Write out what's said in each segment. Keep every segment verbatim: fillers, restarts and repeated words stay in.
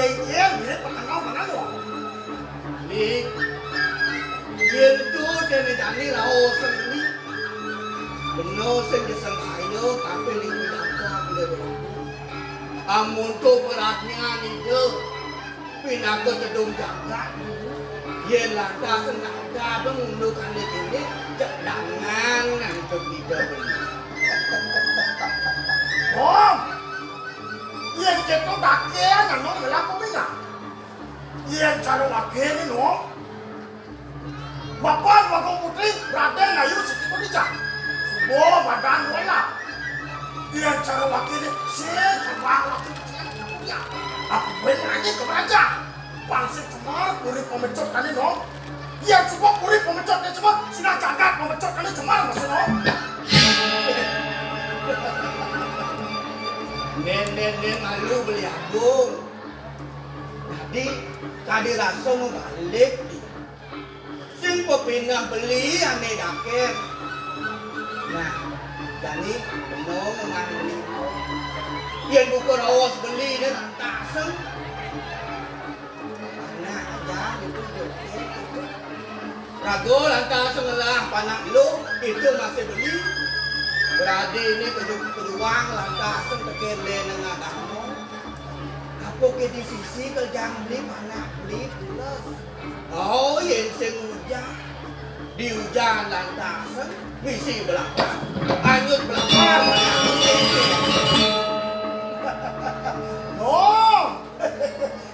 Kénkén mirip patenong-tenong. Lik, yén to déné jani raos seni, bena sing disengsaya, tapi ling pidabdab. Amun to pradnyan Ida, pinaka tedung jagat, yén lantas ngadab ngunduk ané kéné, cék dangan antuk Ida beli. Om, yén kéto dakéan anu ngelak pemina. Yén cara wakéné no, Bapan Bagong Putri, Radén Ayu Siti Kodijah. Suba madan wala. Yén cara wakéné, sing coba waké. Apa buin aja coba aja. Pang sing cemar puri pemecut tadi no. Yén suba puri pemecut tadi cemar, sing jagat pemecut tadi cemar maksud no. Nén, nén, nén, malu beli agung. Dadi, kadi rasa mabalik. Sing pepineh beli ané dakéan. Nah, jani bena ngemah beli. Yén buka raos beliné lantasang. Nah, aja itu joget. Raga lantas ngelah panak lu, itu masih beli. Beradi ini keju-, kejuang lantas tekén leneng agama. Apa ké di sisi kerjang beli panak beli pules. Oh, yén sing ujan. Di ujan lantas misi belakang. Anyut belakang. No.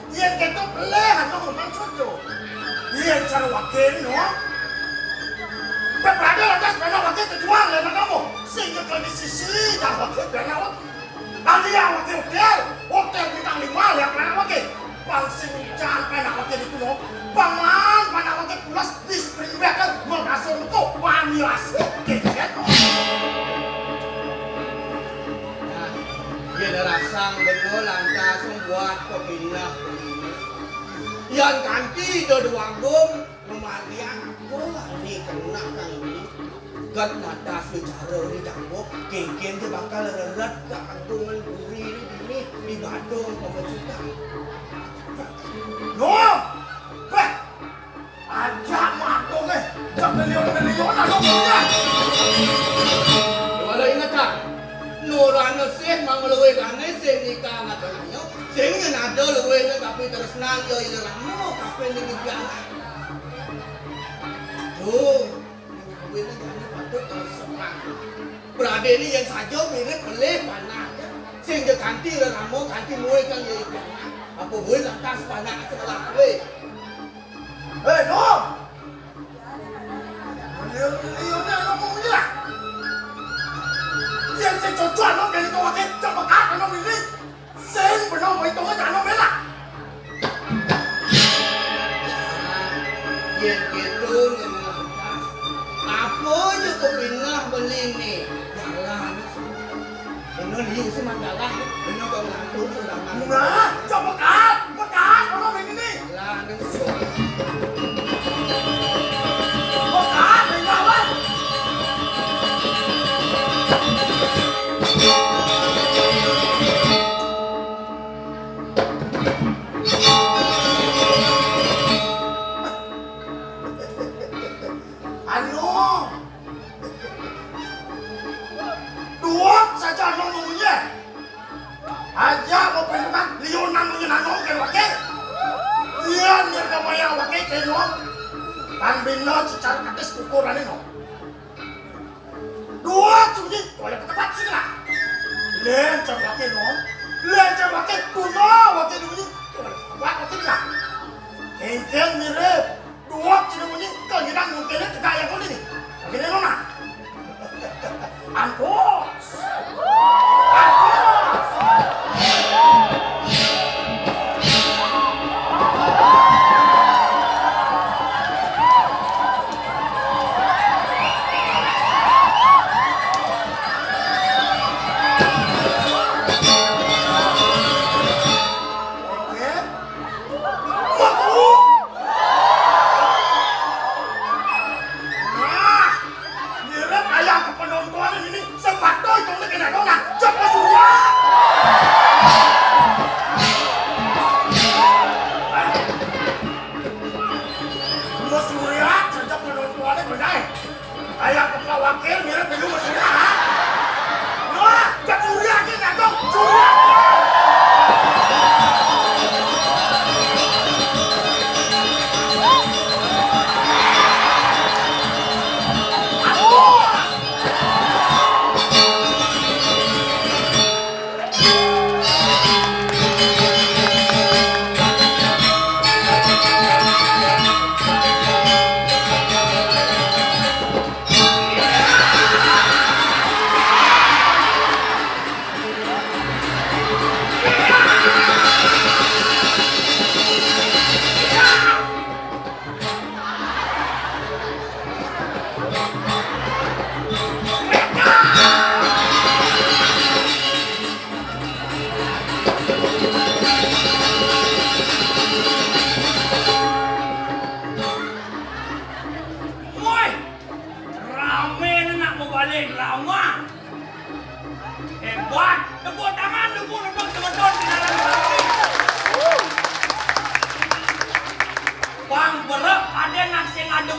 Yén kéto pelih anu maksud to. Yén cara waké no. Pepradé lantas pena waké kejuang lé kamu. Sing nyekel di sisi dah waké pena waké. Alia waké hotél, hotél bintang lima lé pena waké. Pang sing ujan pena waké ditu no. Paman pena waké pulas di spring bed kan mengkasur to wani asik kénkén. Nah, yén rasang bena lantas buat pepineh. Yan kanti Ida Déwagung mamargiang apa ané keneh kang ini. Gén lantas wicara di cangguh, kénkén ja bakal rered kaagungan puri né dini di Badung Pamecutan. Nuh! Béh! Ajak madung, éh, jak miliun-miliun anu punya. Wala ingetang, nurana sih mangluwih ané sing nikah anak lanang, sing nyén ada luwih tapi tresnan ya ila rama, tapi niki pianak. Tuh, nyawina jani patut terus sepan. Pradéné yén saja mirip pelih panah, sing ja kanti ila rama, kanti muwih kang ya pianak. Apa muwih lantas panah sebelah kuwi. Hei, Dong! Liu-liuné ngomong ila. Yén sing cocok anu kéné to waké cak pekat anu ini. Sing bener mau hitungé anu mélak. Yén kéto nyén lantas. Apa ja pepineh beliné? Jalan. Bener liu sih mandalah, bener kok ngantuk sedangkan. Nah, coba kan, bekas, kalau begini nih. Lah, neng coba. Bekas, tinggalan. Anu, duweg saja anu munyi. Aja mau perlindungan, liunan munyi nanu kén waké. Iya, nirga maya waké kéno. Tan bina secara kedis ukurané no. Duweg munyi, boleh ke tempat sini lah. Lén cang waké no. Lén cang waké tuna waké munyi, boleh ke tempat waké lah. Kénkén mirip. Duweg sing munyi, kangginan mungkiné tegak yang kuning. Begini, Nona. Angkos. Angkos.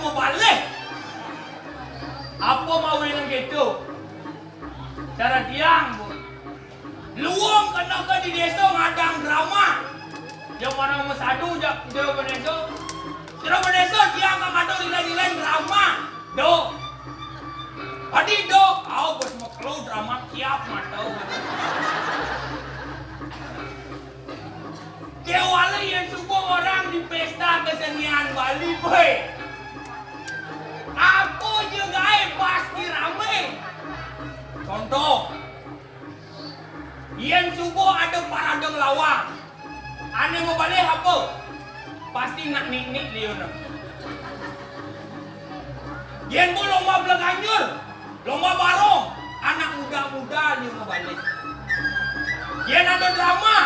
Mabalih. Apa mawinan gitu? Cara tiang, Bu. Luung kena ke di desa ngadang drama. Dia orang mesadu jak dia bendesa. Dia bendesa tiang ka ngadang nilai-nilai drama. Do. Adi do, au bos makelo drama kiap mata. Kewala yang suba orang di pesta kesenian Bali, boy. Apa je gae pasti rame. Contoh, yen suba ada parade ngelawak, ane mabalih apa? Pasti nak nik-nik liuna. Yen bu lomba beleganjur, lomba barong, anak muda-muda liu mabalih. Yen ada drama,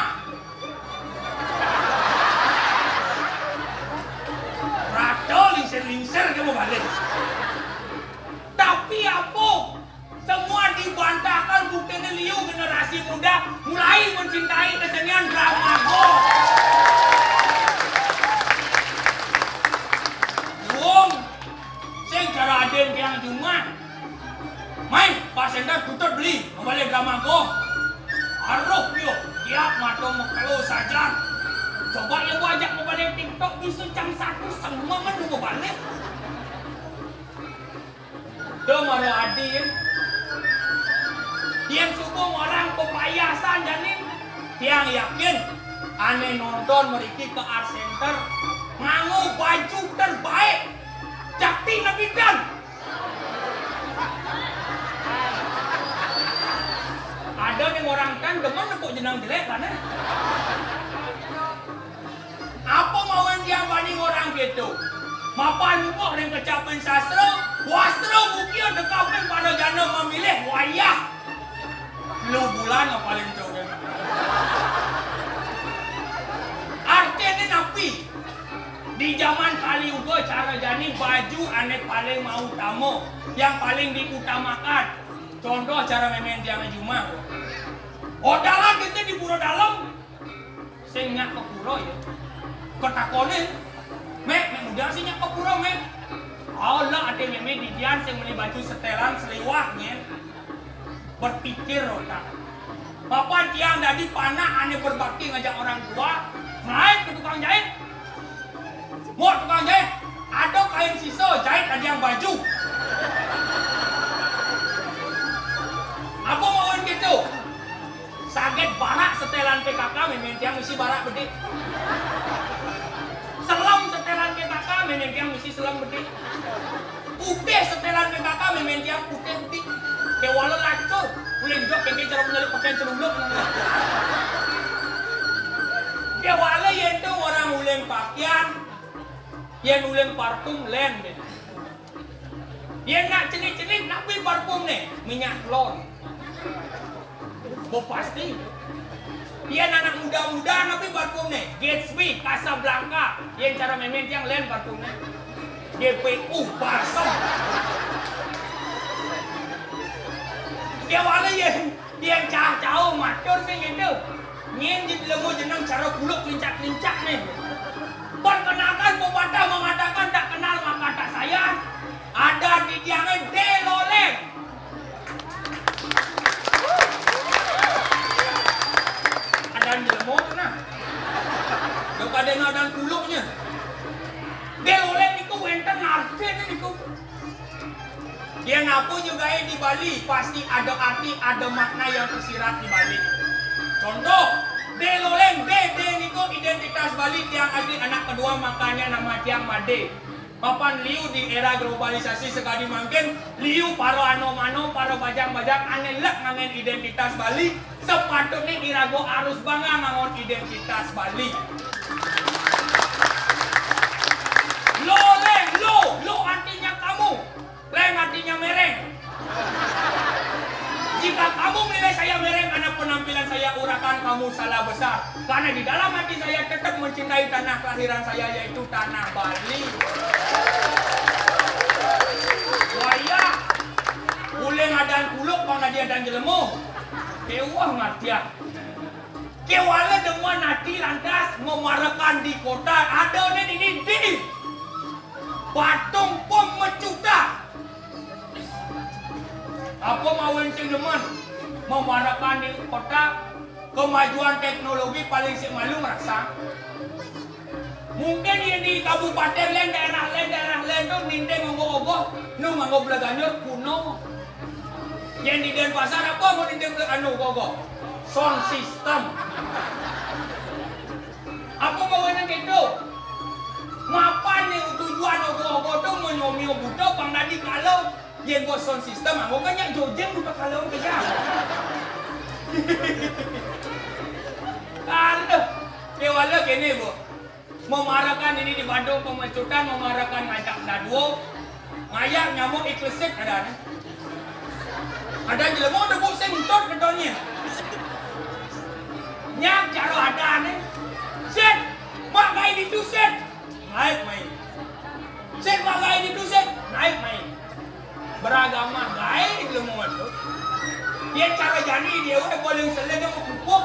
rata lingsir-lingsir ke mabalih. Tapi apa? Semua dibantahkan, buktine liu generasi muda mulai mencintai kesenian drama gong. Wong, sing cara aden tiang jumah. Mai, Pak Sender tutut beli, mabalih drama gong. Aruh yo, tiap mata makelo sajan. Coba ya bu ajak mabalih TikTok, bisa jam satu setengah kan bu mabalih. Tuh mara adi ya. Tiang suba orang pepayasan jani. Tiang yakin ane nonton meriki ke Art Center nganggo baju terbaik. Jakti nebitan. Ada ning orang kan demen nepuk jeneng jelek kan, eh? Apa mawen tiang bani orang keto? Mapan muk ring kecapen sastra, wastra mukia dekapin pada jana memilih wayah. Lu bulan apa paling jauh kan? Artine napi? Di zaman Kali Yuga cara jani baju ane paling mautama, yang paling diutamakan. Contoh cara memen tiang jumah. Odalan kita di Pura Dalem, sing nyak ke pura ya. Ketakonin, "Mek, mek muda sih nyak ke pura, Mek?" Allah ate meme didian sing meli baju setelan seliwah nyen. Berpikir otak. Papan tiang dadi panak ane berbakti ngajak orang tua, naik ke tukang jahit. Mot tukang jahit, ada kain sisa jahit adiang baju. Apa mawen gitu? Saget barak setelan P K K, memen tiang misi barak bedik. Selem setelan P K K, memen tiang misi selem bedik. Putih setelan P K K, memen tiang putih bedik. Kewala lacur, uleng jok kengke cara menyelip pakaian celuluk. Kewala yen tu orang uleng pakaian, yen uleng parfum len. Yen nak cenik-cenik, napi parfumne? Minyak lon. Bo pasti. Yen anak muda-muda, napi parfumne? Gatsby, Casablanca. Yen cara memen tiang len parfumne. G P U, balsem. Kewala yen Tiang cah-cah matur sing ngetu. Nyen jelema jeneng cara kuluk lincak-lincak ne. Perkenalkan, pepatah mengatakan tak kenal maka tak sayang. Ada di tiange De Loleng. Adan jelema tu nah. Daripada adan kuluknya. De Loleng niku wenten artine niku. Yen apa juga di Bali, pasti ada arti, ada makna yang tersirat di balik. Contoh, De Loleng, De, De niku identitas Bali, tiang asli anak kedua, makanya nama tiang Made. Papan liu di era globalisasi sekadi mangkin, liu para anom-anom, para bajang-bajang ane lek ngangen identitas Bali, sepatutne irago harus bangga ngangon identitas Bali. Loleng, lo, lo artinya kamu. Leng artinya mereng. Jika kamu menilai saya mereng karena penampilan saya urakan, kamu salah besar. Karena di dalam hati saya tetap mencintai tanah kelahiran saya, yaitu tanah Bali. Wayah, uleng adan kuluk, bang nadi adan jelema. Kewah ngartian. Kewala demen ati lantas memarekan di kota. Ada ne di dinding. Patung pemecutan. Apa mawen sing demen? Mamarakan di kota, kemajuan teknologi paling sing malu ngrasa. Mungkin yang di kabupaten lain, daerah lain, daerah lain tu ninding nganggo ogoh, nu nganggo belaganjur kuno. Yang di Denpasar apa mau ninding bela-, anu ogoh? Sound system. Apa mawenan gitu? Mapan nih tujuan ogoh-ogoh tu menyomio buta pang dadi kalau. Yen buat sound system, aku kan nyak jojeng buta kalau ke jam. Kan deh. Dia wala kene, Bu. Mamarakan ini di Bandung, pemecutan, mamarakan ngajak dadua. Ngayak nyamuk iklesit ada nih. Ada jelema udah buk sing entot ketonye. Nyak cara ada nih. Set, mak gai ditu set. Naik main. Set, mak gai ditu set. Naik main. Beragama gai jelema tu. Dia cara jani dia weh paling seled dia mau pupuk.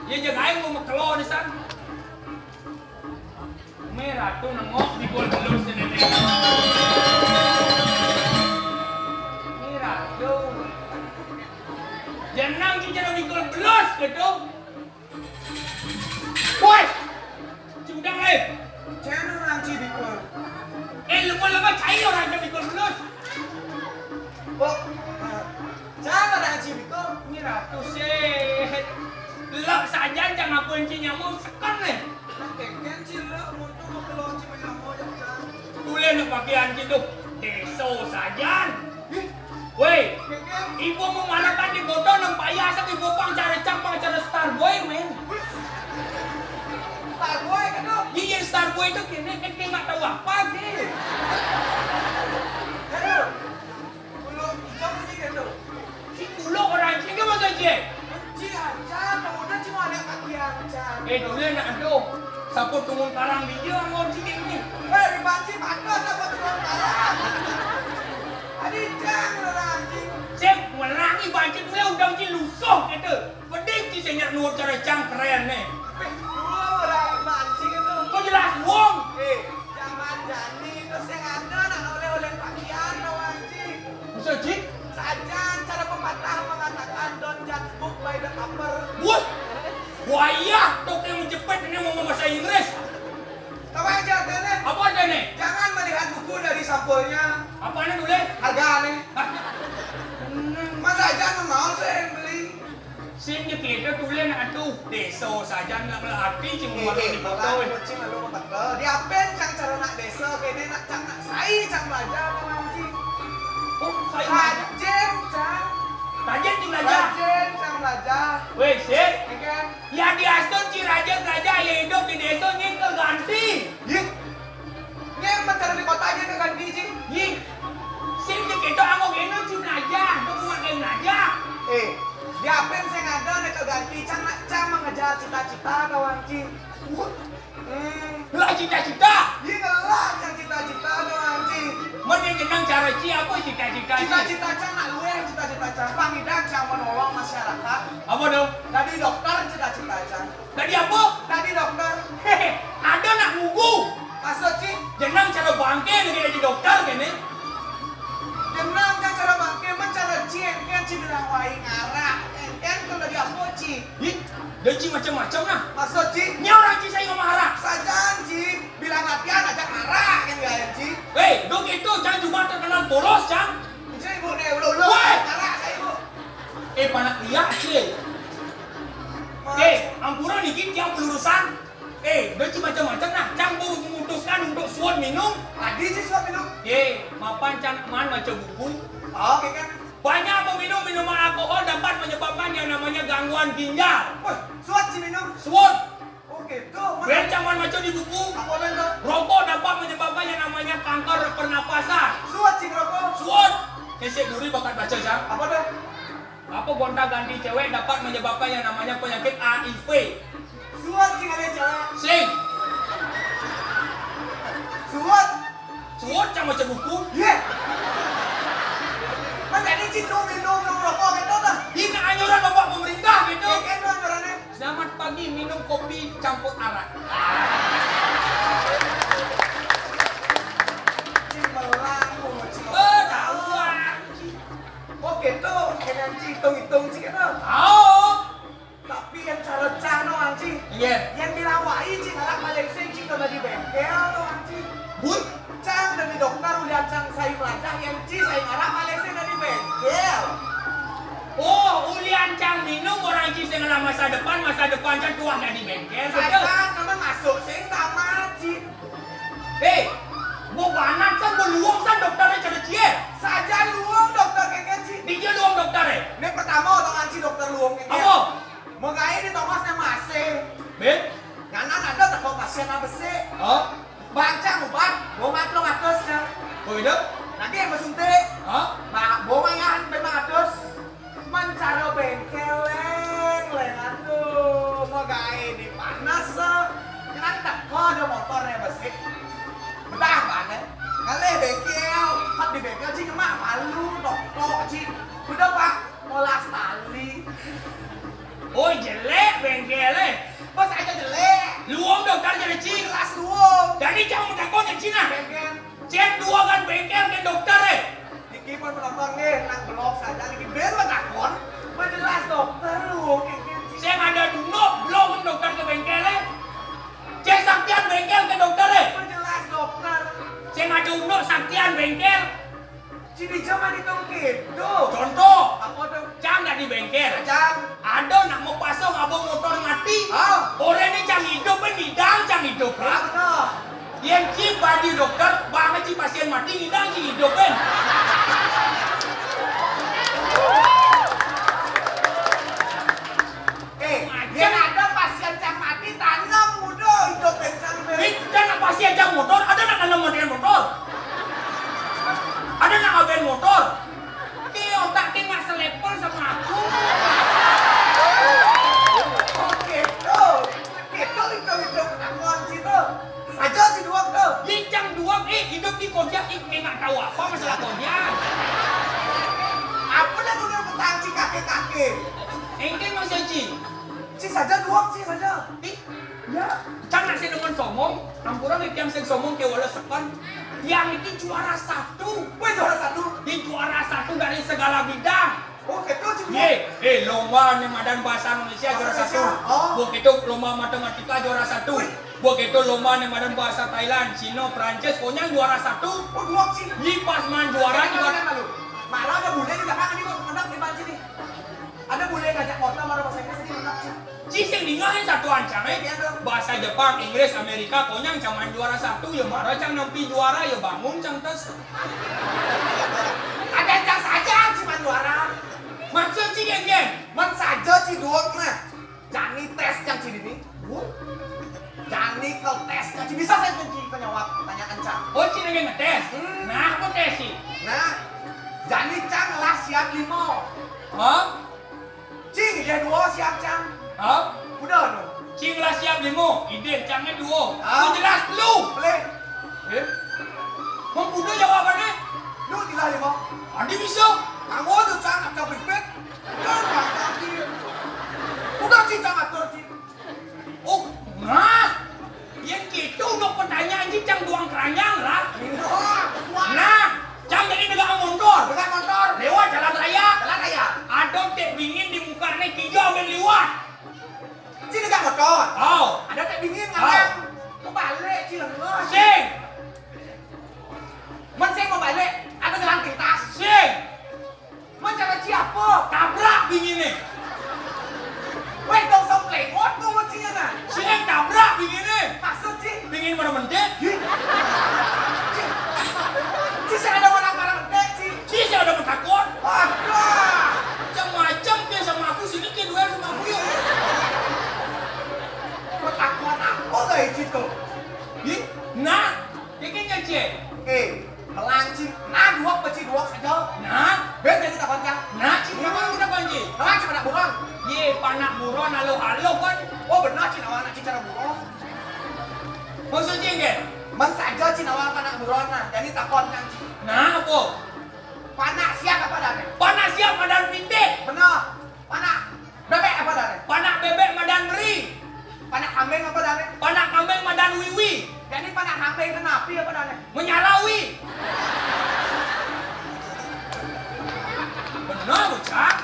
Dia je gai mau mekelo di sana. Merah tu nengok bikul belus ni. Merah tu. Jenang kita nak bikul belus ke tu. Woi! Cudang eh. Jangan orang ci bikul. Eh, lepas-lepas cair orang ci bikul belus. Oh, eh, jangan orang ci bikul. Ni ratus eh. Lak sajan jangan aku enci nyamuk sekan eh. Nah, keken ci lak, mun tu mau keluar ci menyamuk, jangan. Boleh nak pakai anci tu. Deso sajan. Ih, woi, ibu mau marakan di kota nang payah sak ibu pang cara cang pang cara Starboy, men. Starboy kan tu? Iya, Starboy tu kene kan kayak nggak tahu apa gitu. Aduh. Kulo hijau ni kan tu? Si kulo orang sini masa je? Ci aja, kamu dah cuma ada kaki aja. Eh, dulu nak tu. Sapu tungun karang dia mau cikin ni. Eh, di panci mana sapu tungun karang? Adi jang orang anjing. Cek, merangi panci dulu udah ci lusuh gitu. Pedih ci sing nyak nuwun cara cang keren nih. Eh, dulu orang panci gitu. Kok jelas wong? Eh, zaman jani itu sing ada nak oleh-oleh pakaian orang anjing. Bisa, Ji? Sajan cara pepatah mengatakan don't judge book by the cover. Wah, buaya, tokeng menjepit ini mau bahasa Inggris. Tahu aja artinya? Apa artinya? Jangan melihat buku dari sampulnya. Apanya dulu? Harganya. Hah? Masa aja mau saya yang beli? Sing nyetir tu tulen atuh, desa saja nak ati cuma eh, eh, di kota weh. Cing lalu betul. Di apen cang cara nak desa kene nak cang nak sai cang belajar tu anjing. Oh, sai belajar. Rajin cang. Rajin cing belajar. Rajin cang belajar. Weh, sih. Ya kan? Ya di Aston ci rajin belajar, ya hidup di desa nyekel ganti. Yih. Nyem mencari di kota aja ke ganti ci. Yih. Sing di kita anggo geno ci belajar, tu kuat kayak belajar. Eh, di apen sing ada nek ganti cang nak cang mengejar cita-cita kawan ci. Hmm. Lah cita-cita. Iya lah cang cita-cita kawan ci. Men yang jenang cara ci apa cita-cita ci? Cita-cita cang nak luweh cita-cita cang. Pangidang cang menolong masyarakat. Apa tu? Tadi dokter cita-cita cang. Tadi apa? Tadi dokter. Hehe, ada nak ngugu. Maksud ci? Jenang cara bangke lagi jadi dokter kene. Jenang cara bangke men cara ci engken ci bilang wai ngarak. Engken tu lagi apa ci? Ih, dia ci macam-macam nah. Maksud ci? Nya orang ci saya ngomong arak. Sajan ci bilang latihan aja ngarak kan gaya ci. Hei, dok itu cang cuma terkenal bolos cang. Ci ibu ne ulo-ulo. Woi! Ngarak saya ibu. Eh, panak liak ci. Eh, ampura niki tiang pelurusan. Eh, dia ci macam-macam nah. Cang bu memutuskan untuk suot minum. Tadi ci suot minum. Eh, mapan cang man maca buku. Oh, oke kan. Banyak meminum minuman alkohol dapat menyebabkan yang namanya gangguan ginjal. Wah, suot ci minum. Suot. Oh gitu. Wen cang man maca di buku. Apa wen tu? Rokok dapat menyebabkan yang namanya kanker pernapasan. Suot ci rokok. Suot. Kesek duri bakat baca cang. Apa tu? Apa gonta-ganti cewek dapat menyebabkan yang namanya penyakit A I V? Suat sing ada cewek. Sing. Suat. Suat sama cebuku. Ye. Kan jadi cinta minum, minum rokok gitu dah. Ini anjuran bapak pemerintah gitu. Ya kan anjurannya. Selamat pagi, minum kopi campur arak. Yang ci hitung-hitung ci kena. Au. Tapi yang cara cang no, Ang ci. Iya. Yang bilang wai ci ngalak maleseng ci kena di bengkel no, Ang ci. Bun. Cang dari dokter ulian cang sai melajah, yang ci sai ngalak maleseng dari bengkel. Oh, ulian cang minum orang ci sing ngalak masa depan, masa depan cang tuah dari bengkel. Saja nama masuk sing tamat ci. Hei, gua banat san, gua luong san dokternya cara cie. Saja luong dokter keke ci. Di dia luong dokter ya? Ini pertama orang Ang ci dokter luong keke. Apa? Megai di Thomas yang masih. Ben? Nyanan ada teko pasien apa sih? Oh? Bancang ubat, gua matlong atus ya. Oh, itu? Nanti yang bersuntik. Hah? Nah, gua mayan memang atus. Mencara bengkel leng, leng aduh, megai di panas se. Nyanan teko ada motornya besi. Bedah bane. Ngalih bengkel, hot di bengkel ci nyemak malu, tok-tok ci. Udah Pak, molas tali. Oh, jelek bengkelnya. Bos aja jelek. Luong dokter jadi ci. Jelas luong. Jadi cang mau takon ya Cina. Bengkel. Cek dua kan bengkel ke dokter eh. Niki pun penonton nih, nang belok saja niki ben menakon. Jelas dokter luong keke ci. Saya ada dulu belum dokter ke bengkel eh. Cek saktian bengkel ke dokter eh. Jelas dokter. Saya ada dulu saktian bengkel. Ci di zaman itu gitu. Contoh, apa tuh? Cang nggak di bengkel. Cang. Ada nak mau pasang abang motor mati. Ah. Orang ini cang hidup kan, ngidang cang hidup kan. Ah, benar. Yang ci baju dokter, bang ci pasien mati, ngidang ci hidup kan. Eh, yang ada pasien cang mati, tanam muda hidup cang. Ini kan nak pasien cang motor, ada nak tanam model motor. Ada nak ngaben motor. Ki otak ki nggak selevel sama aku. Oke, tuh. Oke, tuh, itu, itu, pengakuan situ. Saja si duak tuh. Ni cang duak, eh, hidup di kojak, eh, kayak nggak tahu apa masalah kojak. Apa dah guna petang si kakek-kakek? Engke masih ci. Ci saja duak, ci saja. Ih, ya. Cang nak sing demen somong, ampura nih tiang sing somong ke wala sekon. Tiang iki juara satu. Weh, juara satu. Di juara satu dari segala bidang. Oh, gitu, ci. Ye, eh, lomba nih madan bahasa Indonesia juara satu. Oh. Buat itu lomba matematika juara satu. Wih. Buat itu lomba nih madan bahasa Thailand, Cina, Prancis, pokoknya juara satu. Oh, duak ci. Ni pas man juara juga. Malah ada bule di belakang ini kok, di sini. Ada bule ngajak kota marah bahasa Inggris ini lengkap ci. Ci sing dingah yang satu ancang eh. Iya dong. Bahasa Jepang, Inggris, Amerika, konyang cang man juara satu, ya marah cang nampi juara, ya bangun cang tes. Ada cang saja ci man juara. Maksud ci geng-geng? Man saja ci duak mah. Jani tes cang ci dini. Jani kalau tes cang ci bisa saya kunci penyawab pertanyaan cang. Oh, ci lagi ngetes. Hmm. Nah, aku tes sih. Nah, jani cang lah siap limo. Hah? Ci, dia dua siap cang. Hah? Udah no. Ci lah siap limo, ide cangnya dua. Ah. Lu jelas lu. Boleh. Eh? Mau kuda jawabannya? Lu jelas limo. Adi bisa. Kamu tuh cang, cang pipit. Cang, cang pipit. Udah ci cang atur ci. Oh, nah. Yang gitu dong pertanyaan ci cang duang keranyang lah. Wah, wah. Nah, cang jadi dengan motor. Dengan motor. Lewat jalan raya. Jalan raya. Ada tek bingin di muka nih, kijau ambil liwat. Ci dengan motor. Oh. Ada tek bingin ngarang. Kebalik ci lengah. Sing. Men sing mau balik, ada jalan pintas. Sing. Mencara ci apa? Tabrak bingine. Weh, dong song playboard mau mecinya nah. Sing tabrak bingine. Maksud ci? Bingin mana mendek? Ci, ci sing ada orang marah mendek ci. Ci sing ada metakon. Aduh. Macam-macam ke sama aku sini ke duel sama aku yuk. Metakon apa gak ci tuh? Ih, nah, Kiki ngecek. Eh, melanci. Nah, duak beci duak saja. Nah, ben jadi takon cang. Nah, ci kenapa kita kunci? Nah, ci panak buron. Ye, panak buron halo-halo kan. Oh, benar ci nawa anak ci cara buron. Maksudnya enggak? Men saja ci nawa panak buron nah. Jadi takon cang ci. Nah, apa? Panak siap apa dah? Panak siap madan pitik. Benar. Panak bebek apa dah? Panak bebek madan meri. Panak kambing apa dah? Panak kambing madan wiwi. Jadi panak kambing kenapi apa dah? Menyalawi. Benar, bocah.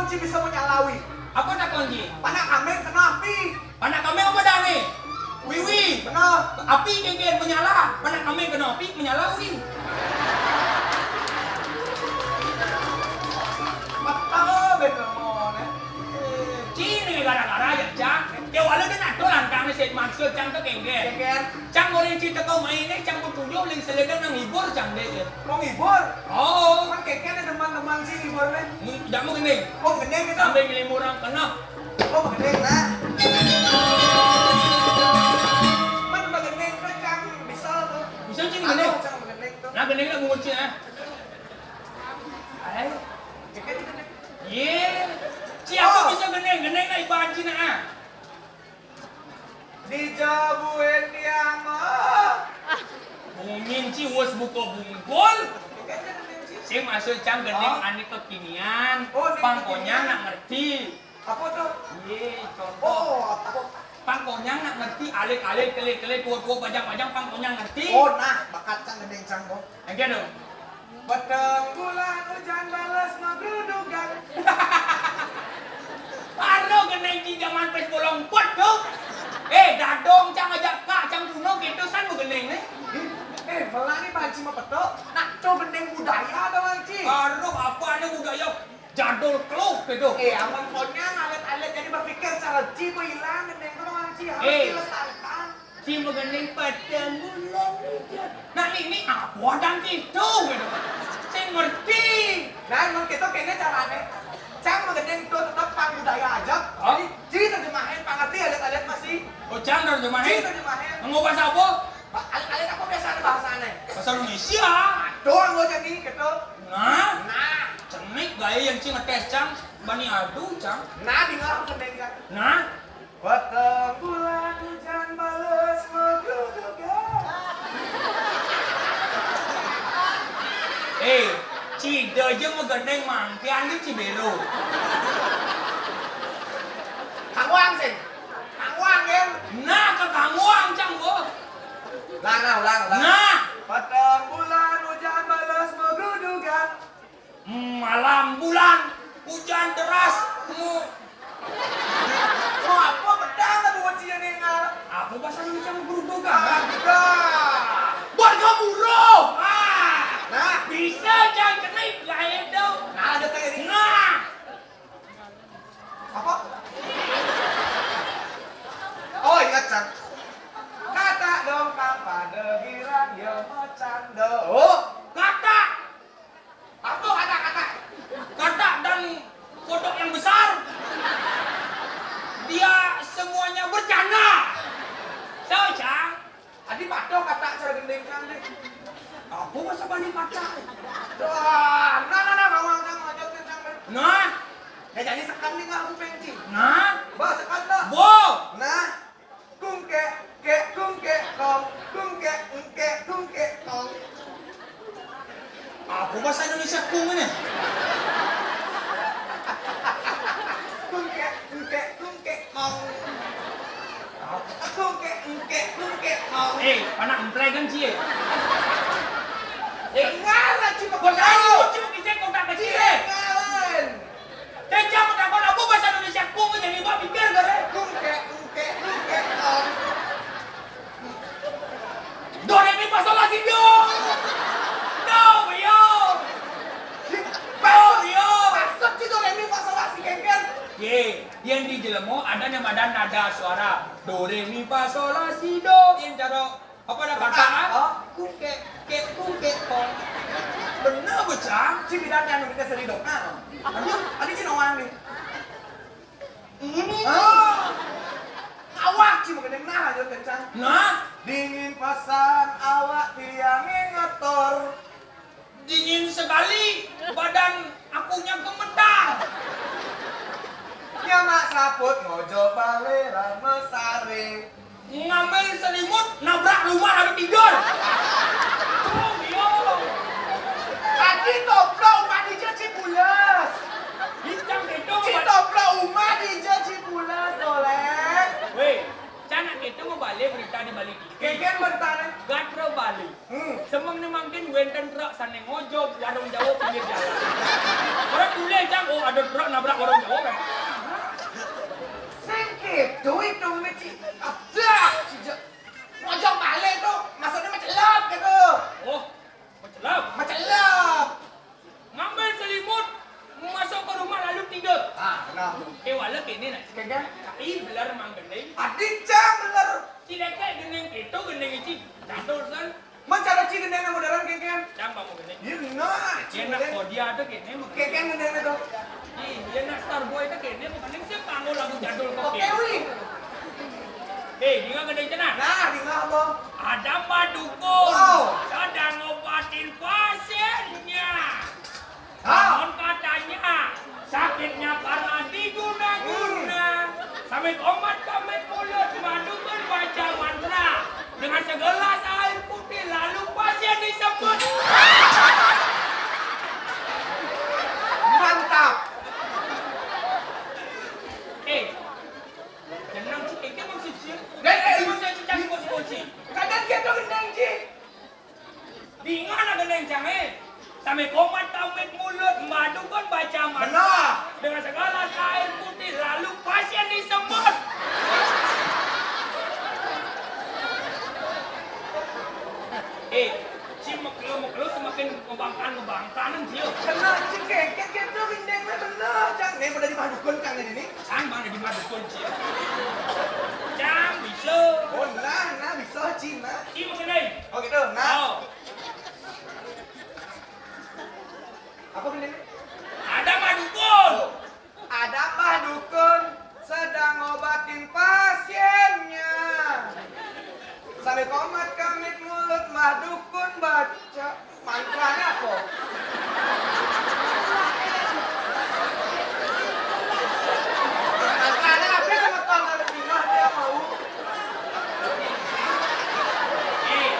Ci bisa menyalawi. Apa takon ci? Panak kambing kena api. Panak kambing apa dane? Wiwi. Bener. Api kéngkén menyala. Panak kambing kena api menyala wi. Betul ben lemon, eh. Ci né gara-gara ya, Cang. Ya walau dia nak lantang sih maksud Cang tuh kéngkén. Kéngkén. Cang goreng ci teko main né, Cang petunjuk ling seledeng nang hibur Cang deh. Mau hibur? Oh. Kan kéngkén ada teman-teman ci hibur né. Mu-, tidak mau gini. Oh, gini gitu. Sambil ngelimur orang kena. Oh, gini nah. Man gini tuh Cang bisa tuh. Bisa ci gini. Aduh, Cang gini tuh. Nah, gini lah bungut ci ah. Ayo. Kéngkén gini. Yé. Ci aku bisa gini, gini lah ibarat ci nah. Dijabuin dia mah. Bungin ci wes buka bungkul. Sing maksud Cang gending ané kekinian. Oh, pangkonya nak ngerti. Apa tuh? Iya, contoh. Oh, apa? Pangkonya nak ngerti, alit-alit, kelit-kelit, tua-tua, bajang-bajang, pangkonya ngerti. Oh, nah, bakat Cang gending Cang, Bo. Oke dong. Peteng bulan hujan bales magrudugan. Aro geneng ci zaman pes bolong pot tuh. Eh, dadong Cang ajak kak Cang kuno gitu san mau geneng né. Eh, melani banci mapeto. Nak co geneng budaya ada manci. Aro apa ada budaya jadul keluh gitu. Eh, aman konya ngalet-alet jadi berpikir cara ci hilang geneng tuh manci harus dilestarikan. Ci magending peteng bulan hujan. Nah, ini apa adang gitu, gitu. Sing ngerti. Nah, emang gitu kayaknya caranya. Cang magending tuh tetap pang budaya aja. Oh. Jadi, ci terjemahin, pang ngerti alit-alit masih. Oh, Cang terjemahin. Ci terjemahin. Ngomong bahasa apa? Alit-alit apa biasa ada bahasanya? Bahasa Indonesia. Doang gua jadi gitu. Nah. Nah. Cenik gaya yang ci ngetes Cang. Bani adu, Cang. Nah, dengar magending kan. Nah. Peteng bulan hujan bales magrudugan. Eh, cida aja magending mangkian di Cibero. Kang Wang sih. Kang Wang kan. Nah, ke Kang Wang Cang gua. Ulang, nah, ulang, ulang. Nah. Peteng bulan hujan bales magrudugan. Malam bulan hujan deras. Mu- Mau apa pedang aku kuncinya ningal? Aku bahasa Indonesia mau geruduk kan? Ada. Warga buruh. Ah. Nah. Bisa Cang cenik lah itu. Nah, ada kayak ini. Nah. Apa? Oh, ingat, Cang. Kata dong, kapan degiran dia macando. Oh, kata. Apa kata-kata? Kata dan kodok yang besar. Dia semuanya bercanda. So, Cang. Adi patuh kata cara gendeng Cang deh. Aku masa bani pacar. Wah, nah, nah, nah, kamu Cang, lanjut Cang. Nah. Ya jadi sekan nih nggak aku pengen. Nah. Bah, sekan dah. Bo. Nah. Kungkek, kek, kungkek, kong. Kungkek, engkek, kungkek, kong. Apa bahasa Indonesia kung ini? Kungkek, engkek, kungkek, kong. Kungkek, engkek, kungkek, kong. Eh, anak empleng kan cie? Eh, ngalah cuma kau tahu. Cuma kecil kau tak kecil eh. Ngalah. Cecang mendapat apa bahasa Indonesia kung jadi mbak pikir kare. Kung kek, kung kek, kung kek, kong. Do re mi fa sol la si do. Do yo. Do yo. Maksud si do re mi fa sol la si kengken. Ye, yang di jelemo ada yang ada nada suara. Do re mi fa sol la si do. Yang cara apa ada kata? Hah? Kung kek, kek, kung kek, kong. Bener bocah. Ci bidan yang kita seri dong. Ah. Aduh, ada ci nawang nih. Ini. Ah. Awak ci magendeng nah aja kencang. Nah. Dingin pasan awak tiangnya ngetor. Dingin sekali, badan akunya gemetar. Nyamak saput ngojo bale lama sare. Ngambil selimut, nabrak rumah lalu tidur. Oh, iya. Tadi toprak rumah di Cipules. Bintang itu. Ci toprak rumah di Cipules, Dolek. Weh, canak itu mau balik berita di Bali. Keken bertanya. Gatra Bali. Hmm. Semeng ni mangkin wénten truk sané ngojog warung Jawa pinggir jalan. Ora tulis, Cang, oh, ada Truk nabrak orang jauh kan? Sing gitu itu, Mici. Adah, sejak ngojok balik tuh, maksudnya macelap gitu. Oh, macelap. Macelap. Ngambil selimut, masuk ke rumah lalu tidur. Ah, nah. Eh, wala kene nak. Kagak. Tapi belar manggendeng. Adi cang belar. Cileke gendeng itu, gendeng ici. Cantul kan? Mencara ci gendeng modern kengken. Cang bangun gendeng. Iya, nah, ci gendeng. Kok dia ada kene? Kengken gendeng itu. Iya, nak Starboy itu kene, bukan yang siap kanggo lagu jadul kok. Oke, wi. Eh, dia gendeng cenah. Nah, dia apa? Ada Mbah Dukun. Wow. Sedang ngobatin pasiennya. Hah? Konon katanya, sakitnya karena diguna-guna. Sambil komat-kamit mulut, Mbah Dukun baca mantra. Dengan segelas air putih, lalu pasien disembuh. Mantap. Eh, tenang, Ci. Eh, maksud Ci. Dek, eh, maksud Ci, Ci, maksud Ci. Kadang dia tuh gendang, Ci. Di mana gendeng cang, eh? Sambil komat-kamit mulut, Mbah Dukun baca mantra. Benar. Dengan segelas air putih, lalu pasien disembuh. Eh, Ci, mekelu-mekelu semakin ngebangkan-ngebangkanan, Ci. Benar, Ci, keket gitu, gendengnya benar, cang. Nih, pada di Mbah Dukun, cang, ini nih. Cang, mana di Mbah Dukun, Ci? Cang, bisa. Oh, nah, nah, bisa, Ci, nah. Ci, maksudnya? Oh, gitu, nah. Oh. Apa gendengnya? Ada Mbah Dukun. Oh. Ada Mbah Dukun sedang ngobatin pasiennya. Sambil komat-kamit mulut, Mbah Dukun baca mantranya apa? Mantranya apa sama tuan kalau dia mau? Eh,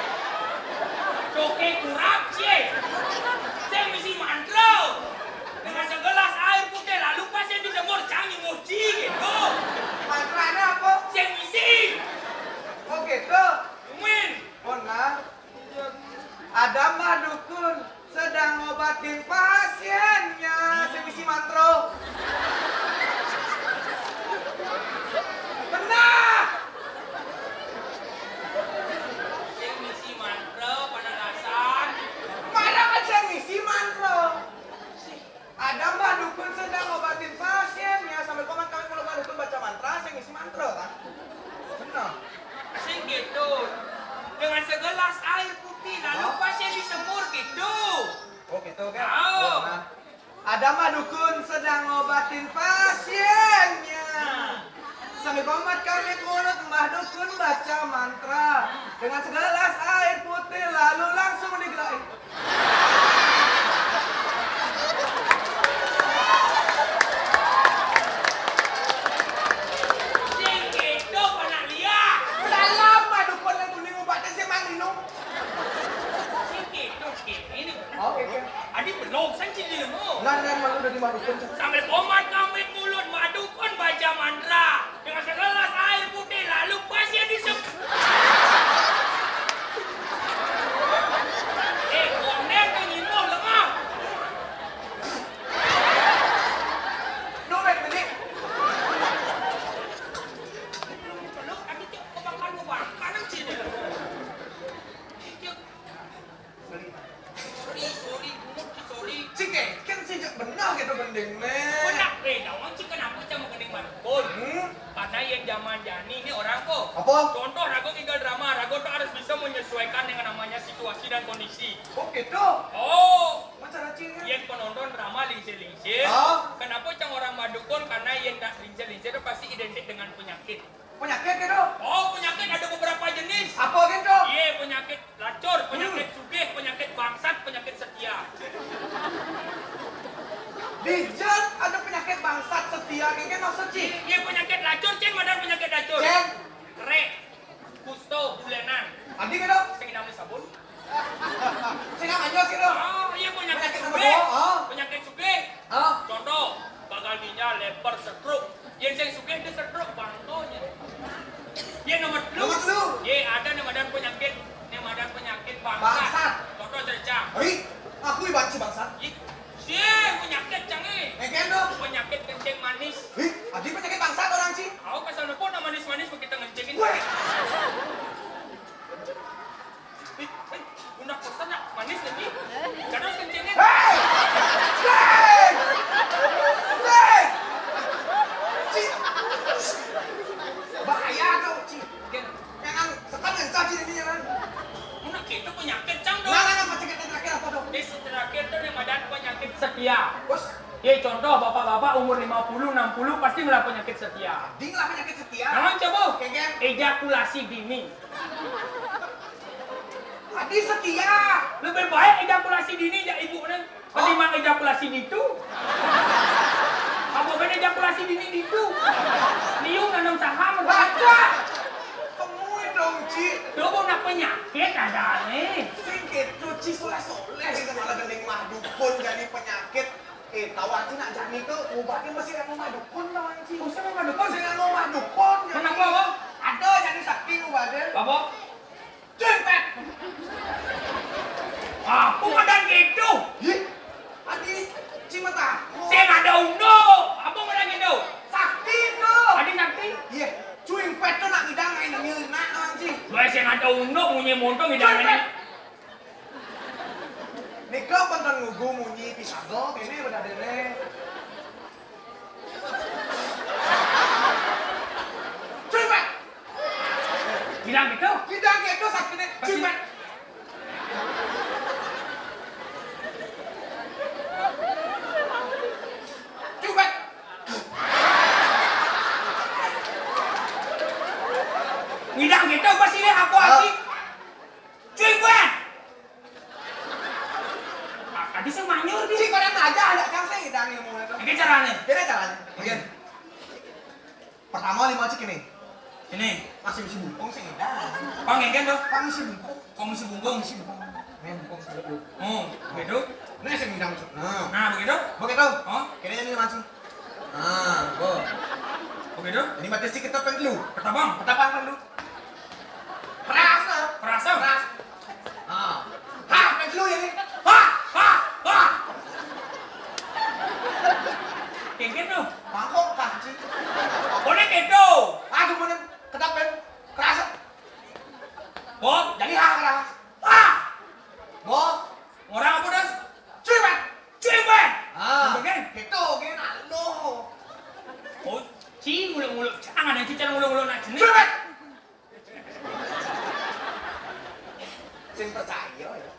coke kurang, Ci. Saya misi mantra. Dengan segelas air putih, lalu pasien dijemur, cang nyemur, Ci, gitu. Mantranya apa? Saya misi. Oh, gitu. Amin. Oh, nah. Ada Mbah Dukun sedang ngobatin pasiennya. Saya misi mantra. Benar. Sing misi mantra, panalasan. Mana kan sing misi mantra? Ada Mbah Dukun sedang ngobatin pasiennya, sambil komat-kamit mulut Mbah Dukun baca mantra, sing misi mantra, kan? Benar. Sing gitu. Dengan segelas air putih, lalu pasien disemur gitu. Oh, gitu, kan? Oh. Oh, nah. Ada Mbah Dukun sedang ngobatin pasiennya. Sambil komat-kamit mulut, Mbah Dukun baca mantra. Dengan segelas air putih, lalu langsung digerai. Sing gitu, panak liak. Dalam Mbah Dukun yang kuning obatnya sih, Mang, minum. Sing gitu, sing ini. Oke, oke. Adi belum, saya sih dulu. Nah, nah, malu udah dimadukan. Sambil komat-kamit mulut, Mbah Dukun baca mantra. Dengan segelas air putih, lalu pasien disem-, eh, konek yang nyimuh, lengah. Lu, Mek, beli. Lu, tapi cek, kebangkan, kebangkan, sih, dulu. Cek. Sorry, sorry, bungut, sorry. Cik, eh, kan sejak benar gitu gending, men. Benar, eh, nawang cik kenapa cang mau gending Mbah Dukun? Hmm? Karena yang zaman jani ini orang kok. Apa? Contoh, rago tinggal drama, rago tuh harus bisa menyesuaikan dengan namanya situasi dan kondisi. Oh, gitu? Oh. Macam cing, ya? Yang penonton drama lingsir-lingsir. Ah? Kenapa cang orang Mbah Dukun? Karena yang nak lingsir-lingsir itu pasti identik dengan penyakit. Penyakit gitu? Oh, penyakit ada beberapa jenis. Apa gitu? Iya, penyakit lacur, penyakit sugih, penyakit bangsat, penyakit setia. Dijat ada penyakit bangsat setia, kayak maksud, Ci? Iya, penyakit lacur, cen, madan penyakit lacur. Cen. Kerek, kusto, bulenan. Adi gitu? Sing inami sabun. Sing inami anjos gitu? Oh, iya, penyakit sugih. Penyakit sugih. Ah. Contoh, gagal ginjal, leper, stroke. Yang sing sugih dia stroke, bangkonya. Yang nomor telu. Nomor telu. Ye, ada nama dan penyakit, nama dan penyakit bangsat. Bangsat. Contoh cerita. Ri, aku iban si bangsat. Ih, si Eh, penyakit, Cang, eh. Eh, kan tu? Penyakit kencing manis. Ih, adi penyakit bangsat orang, Ci. Au, pasal napa nak manis-manis kita ngencingin. Weh. Eh, eh, undang pesan nak manis lagi. Terus kencingin. Hei! Hei! Hei! Ci. Bahaya tu, Ci. Kan. Jangan, sekarang yang caci ini, jangan. Mun nak gitu penyakit, Cang, dong. Nah, nah, nah, penyakit terakhir apa, dong? Dis, terakhir tuh yang madan penyakit setia. Bos. Ya, contoh, bapak-bapak umur lima puluh, enam puluh pasti ngelah penyakit setia. Ding lah penyakit setia. Naon coba? Kengken. Ejakulasi dini. Adi setia. Lebih baik ejakulasi dini ya ibu nih. Ketimbang ejakulasi ditu. Apa beda ejakulasi dini ditu? Liung nanam saham. Baca. Temuin dong, Ci. Coba nak penyakit ada nih. Sing gitu, Ci, soleh-soleh itu malah gending mah dukun jadi penyakit. Eh, tahu Ci nak jani tuh obatnya mesti kan rumah dukun, tahu Ci. Mesti rumah dukun? Mesti kan rumah dukun, jadi. Kenapa, Bang? Ada jadi sakti obatnya. Apa? Cuy, Pet. Aku madan gitu. Ih, adi Ci mah takut. Saya ada uno. Apa madan gitu? Sakti itu. Adi sakti? Iya, cuy, Pet tuh nak ngidang main nyeuna, tahu Ci. Bae saya ada uno, munyi montong ngidang. Cuy, Pet. Nika penten ngugu munyi pisagel, ini udah dene. Cuy, Pet. Bilang gitu. Bilang gitu, sakitnya. Cuy, Pet. Cuy, Pet. Bilang gitu, apa sih, aku, Aki? Cuy, Pet. Ah, tadi saya manyur, dia. Cik, pada aja, ada kan saya ngidang ilmu itu. Ini caranya. Jadi caranya. Oke. Pertama, lima cik ini. Ini. Masih bisi bungkung sih ngidang. Pang ngengken tuh. Pang bisi bungkung. Kok bisi bungkung? Bisi bungkung. Ini bungkung sih dulu. Oh, begitu? Ini sih ngidang. Nah. Nah, begitu? Begitu. Oh. Kira ini lima cik. Nah, bo. Begitu? Ini mati cik kita pen dulu. Ketapang. Ketapang pen dulu. Perasa. Perasa. Perasa. Ah. Hah, pen dulu ya nih. Hah, hah, hah. Kengken tuh. Mangkok kah, Ci? Boleh gitu. Aduh, mana? Kedap, Ben. Kerasa. Bob, jadi hah, keras. Hah. Bob. Orang apa, Das? Cuy, Ben. Cuy, Ben. Ah. Bener, kan? Gitu, gini, nah, lo. Oh, Ci, nguluk-nguluk. Jangan ada Ci, jangan nguluk-nguluk, nak jenis. Cuy, Ben. Sing percaya ya.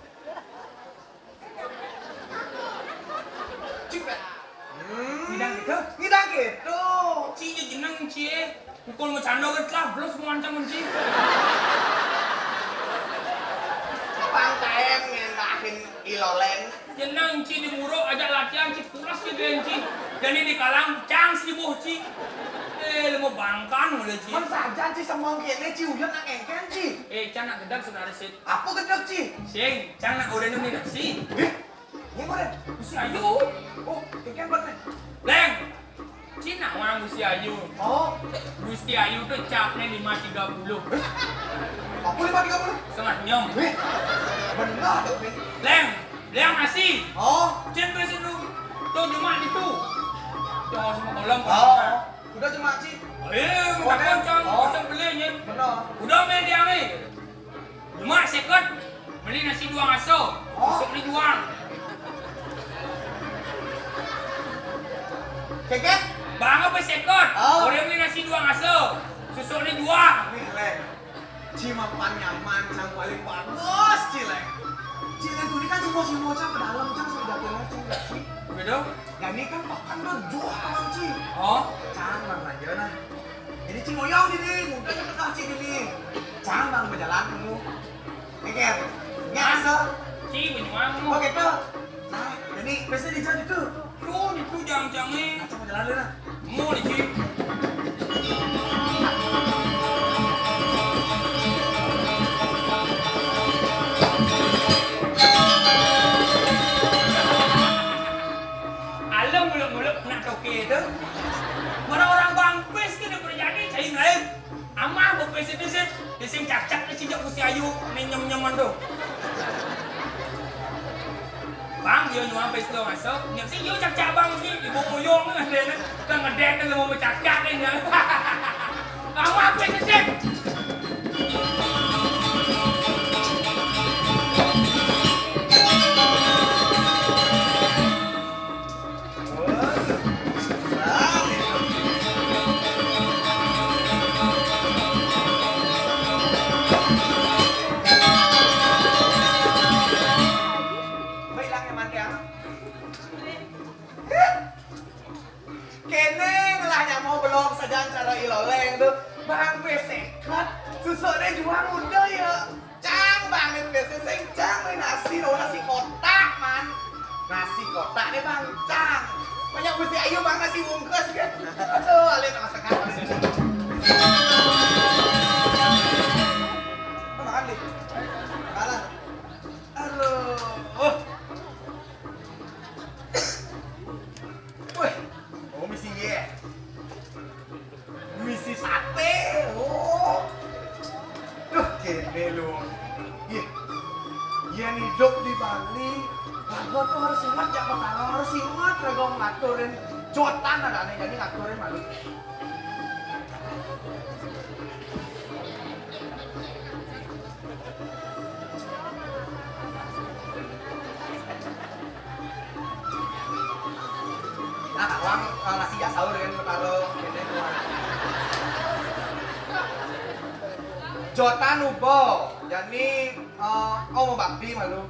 Cik, Pak. Hmm. Ngidang gitu? Ngidang gitu. Ci, ya jeneng, Ci, eh. Pukul mau cando kan telah, belum semua ancam, Ci. Pang taem ngendahin iloleng. Jeneng, Ci, di muro aja latihan, Ci, pulas, Ci, ben, Ci. Jadi di kalang, cang, Ci, boh, Ci. Eh, lu mau bangkan, mulai, Ci. Mun sajan, Ci, semong kene, Ci, uyan nak engken, Ci. Eh, can nak gedeg, saudara, Ci. Apa gedeg, Ci? Sing, cang nak udah nemu nasi. Eh, ini mana? Gusti Ayu. Oh, kengken banget. Leng, Cina orang Gusti Ayu. Oh. Gusti Ayu tuh capnya lima tiga puluh. Eh, apa lima tiga puluh? Setengah nyem. Eh, benar tuh, Pi. Leng, Leng nasi. Oh. Cen besi lu. Tuh cuma itu. Tuh semua kolam. Oh. Udah cuma, Ci. Eh, minta kencang, oh, bisa beli, Nyen. Benar. Udah main dia, eh. Cuma seket. Beli nasi dua ngaso. Oh. Besok ni jual. Keket? Bang apa seket? Oh. Boleh beli nasi dua ngaso. Susuk ni jual. Nih, Leng. Ci mapan nyaman, cang paling bagus, Ci, Leng. Ci, Leng, tuh ini kan semua, semua cang ke dalam, cang sudah datang, cang, Ci. Begitu? Jadi kan pakan tuh jual, Ci. Oh. Cang, Bang, aja nah. Jadi, Ci, ngoyong ini, mudah cepet lah, Ci, ini. Cang, Bang, berjalan kamu. Mikir. Nyasa. Ci, benyuang. Oh, gitu. Nah, jadi, biasa di jalan itu. Tuh, itu jang-jangnya. Nah, coba jalan dulu, nah. Mau nih, Ci. Alam muluk-muluk nak toke itu. Mana orang bangkis ke udah jadi, cai lain. Amah bepis itu sih, di sing cacak di sijak Gusti Ayu, ini nyem-nyeman tuh. Bang, yo nyuang pes lo masuk. Nyek sing yo cak-cak bang si ibu muyung kan dia kan. Kan ngedek kan mau bercakap kan dia. Lama apa sih? Baik, hilang yang mana? Kéné ngelah nyamuk belong sajan cara iloleng tuh. Bang pé séket, susukné juang udah ya. Cang banget pé sing cang wé nasi, oh, nasi kotak, man. Nasi kotak nih, Bang, cang. Banyak mesti ayu, Bang, nasi bungkus kan. Aduh, alit sama sangat, alit. Makan, Di. Makan. Aduh. Wih, oh, misi ye. Misi saté. Oh. Duh, kéné lu. Yé. Yén hidup di Bali, raga tuh harus ingat ya, Pak. Harus ingat raga ngaturin jotan ada ané jadi ngaturin malu. Nah, tawang, eh, nasi jak sahur kan, taruh ini, tuh. Jotan ubo, jadi, eh, oh, mau bakti malu.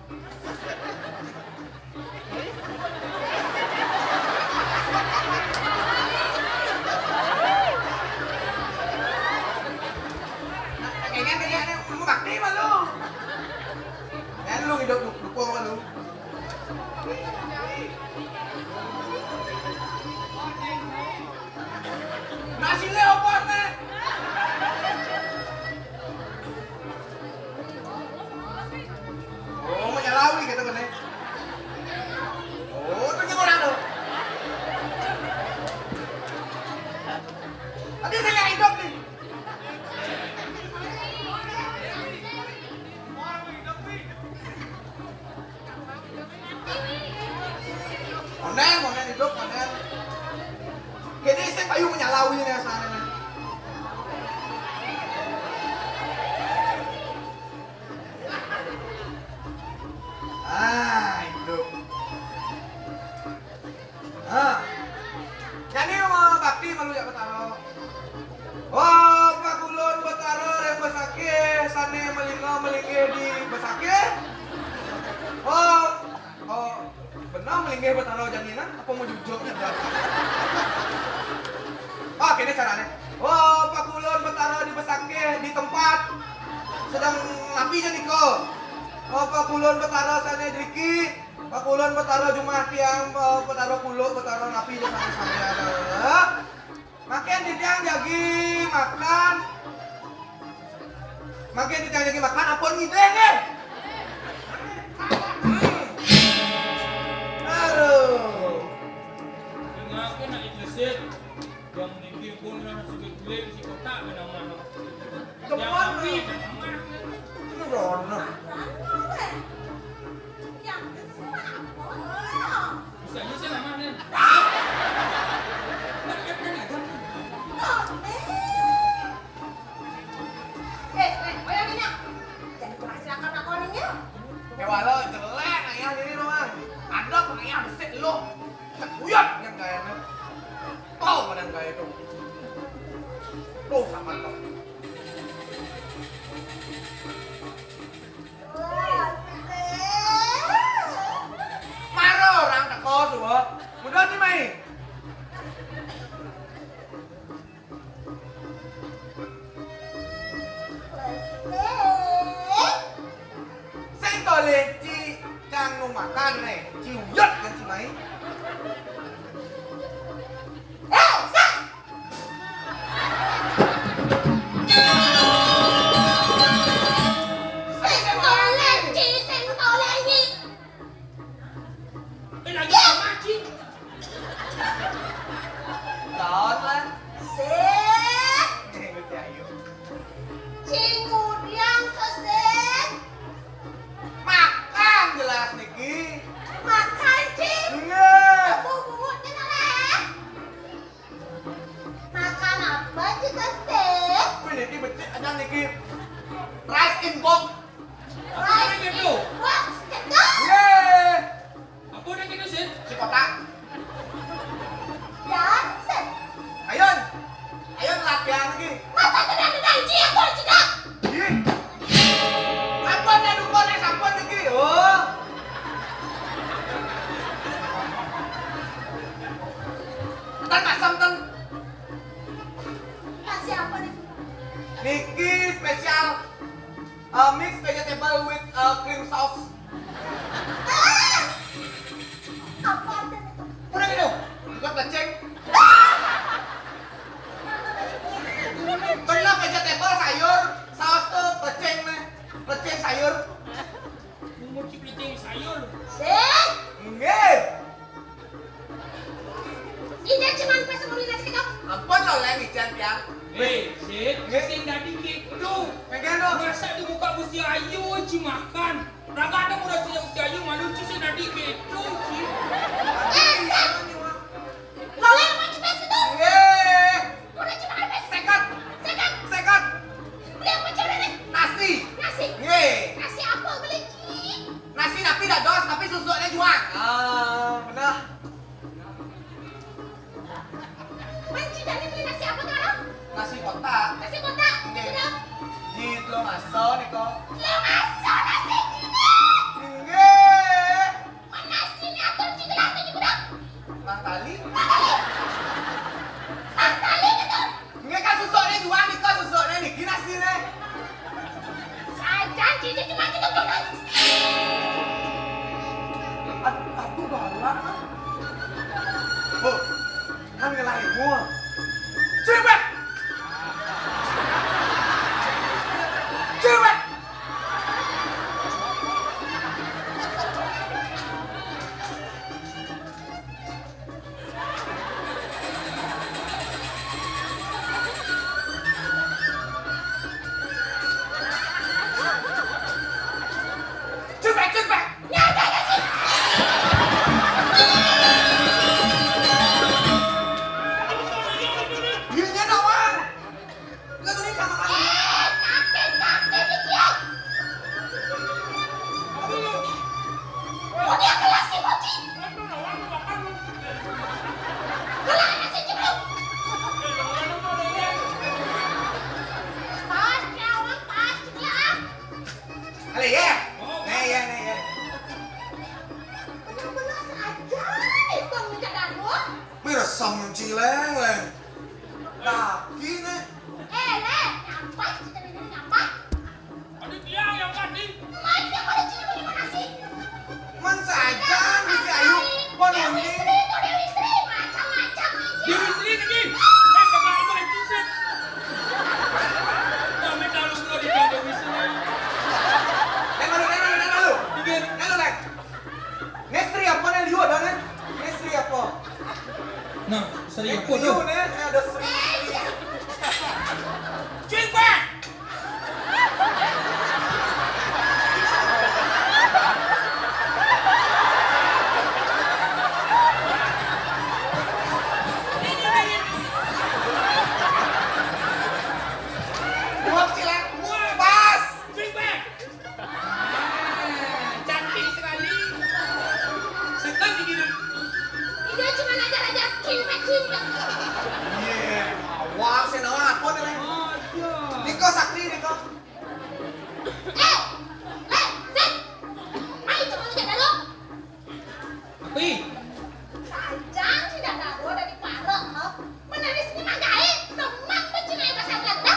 Nah, kayaknya, kayaknya, mau bakti malu. Ya, lu hidup, lu, lu, lu. Nasi leopard, nih. Oh, menyalawi gitu kan, nih. Oh, itu juga orang tuh. Tadi saya hidup nih. Onen, onen hidup, onen. Kéné sing payu menyalawi nih sana nih. Ah, hidup. Hah. Jadi mau bakti malu ya Betara. Oh, pakulun Betara yang besakih, sané melingga melinggih di besakih. Oh, oh, benar melinggih Betara jaminan apa mau jujur aja? Oh, kéné carané. Oh, pakulun Betara di besakih di tempat. Sedang napi jani ko. Oh, pakulun Betara sané driki. Pakulun Betara jumah tiang, eh, Betara kuluk, Betara napi di sana-sana. Makin di tiang jagi makan. Makin di tiang jagi makan, ampun ngidih, eh. Hmm. Aduh. Dengar aku nak ikhlasin. Yang mimpi pun orang sebut beli si kotak menang. Depan, Ri. Ini Rona. Bisa aja sih namanya. Eh, eh, oh ya, Nina. Jadi kurang silakan aku nih ya. Ya, walau jelek, ayah ini doang. Ada pun ayah besik lu. Cekuyot yang kayaknya. Tahu pada yang kayak itu. Tuh, sama tuh. Maro orang teko suwe. Mudah nih, Mai. Sing tole ci cang nu makan ne, ci uyut kan ci Mai. Eh, sah! Sing tole ci, sing tole ci. Eh, lagi sama ci. Niki becik aja niki. Rice in box. Apa niki tu? Box, cendol. Ye. Apa niki tu, Sid? Si kotak. Ya, Sid. Ayun. Ayun latihan lagi. Masa tidak ada janji aku juga? Ih. Ampun dah dukun, eh, sampun lagi. Oh. Tan masam, tan. Nasi apa nih? Niki spesial, uh, mix vegetable with, uh, cream sauce. Ah! Apa artinya itu? Udah gitu. Bukan pecing. Bener vegetable sayur, saus tuh pecing nih. Pecing sayur. Nunggu ciplicing sayur. Sik. Nggih. Ida cuman pas ngomongin nasi kecap. Ampun lo, Leng, ijan, Piang. Eh, Sik, nggih, sing dadi gitu. Nggih, no. Masa dibuka busi ayu, ci makan. Raga ada murah sing busi ayu, malu ci sing dadi gitu, ci. Eh, Sik. Lo, Leng, apa cepet itu? Nggih. Udah cepet, cepet. Seket. Seket. Seket. Beli apa, Ci, udah deh? Nasi. Nasi. Nggih. Nasi apa beli, Ci? Nasi tapi dados, tapi susuknya juang. Ah, benar. Manci dari beli nasi apa, Kak? Nasi kotak. Nasi kotak. Nggih. Sudah. Ji, telung aso nika. Telung aso nasi, Ci, nih. Nggih. Mana sini atur juga lah, juga dah. Mang Tali. Mang Tali. Mang Tali gitu. Nggih, kan susukne juang nika, susukne niki nasine. Sajan cici cuma gitu, gitu. Aduh, aduh, galak. Oh, kan ngelahimu. Cewek. Cewek. Cek back, cek back. Iya, iya, nawang. Enggak tuh, ini sama kamu. Eh, kakek, kakek, dia. Apa lu? Mau dia kelas sih, bocil. Kelas sih, Ciblu. Pas, kawan, pas, Ciblu. Halo, ya? Nih, ya, nih, ya. Bener-bener sengaja itu minta dangdut. Miresem cileng, leng. Lagi, nih. Eh, leng, ngapain kita ini, ngapain? Ada tiang yang mati. Mati yang pada ciri bagaimana sih? Man saja, Gusti Ayu. Pon Dewi Sri, itu Dewi Sri, macam-macam aja. Dewi Sri lagi. Eh, kagak ada anjing, set. Kami tahu kalau di Dewi Sri. Neng malu, neng malu, neng malu. Iya. Neng malu, neng. Neng Sri apa, neng liu ada, neng? Neng Sri apa? Nah, Sri apa tuh? Liu, neng, neng ada Sri. Cuy, Pak. Buat cilek. Pas. Cuy, Pak. Ah, cantik sekali. Sekali di. Iya, cuma ajar-ajar. Cuy, Pak, cuy, Pak. Iya, awas, ya, nawa, apa nih, Leng? Oh, iya. Niko, sakti, Niko. Eh, Leng, Sing. Ayo, coba lu jaga lu. Api. Sajan tidak ada ada di parek, ha? Menaris ini mah gaib, semang becina bahasa Belanda.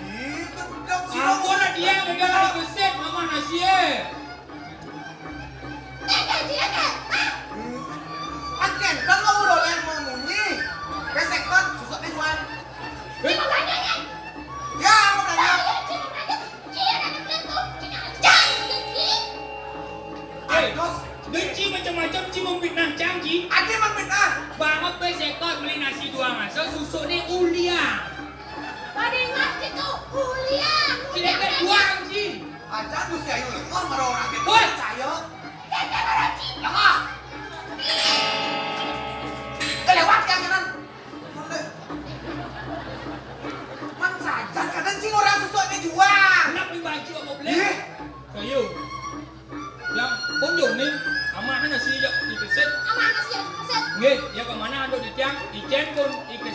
Ih, gedeg sih. Ampun lah dia, beda lagi gesit, mama nasi, eh. Eh, gaji, eh, eh, ah. Hmm. Agen, kan lo udah leng mau munyi. Besek kan, susah dijual. Eh, makanya, ya. Ya, mau tanya. Ayo, Cing, ayo. Iya, ada beli tuh, Cing, aja, Cing. Eh, Aduh. Deci macam-macam, Ci memfitnah Cang, Ci. Ade memfitnah. Banget pe sekot beli nasi dua ngasa, susuk ni uliang. Pada ngerti tu, uliang. Ci deket buang, Ci. Aja Gusti Ayu, orang orang gitu Woi. Percaya. Kagak ada, Ci. Lengah. Kelewat yang kanan. Man sajan kadang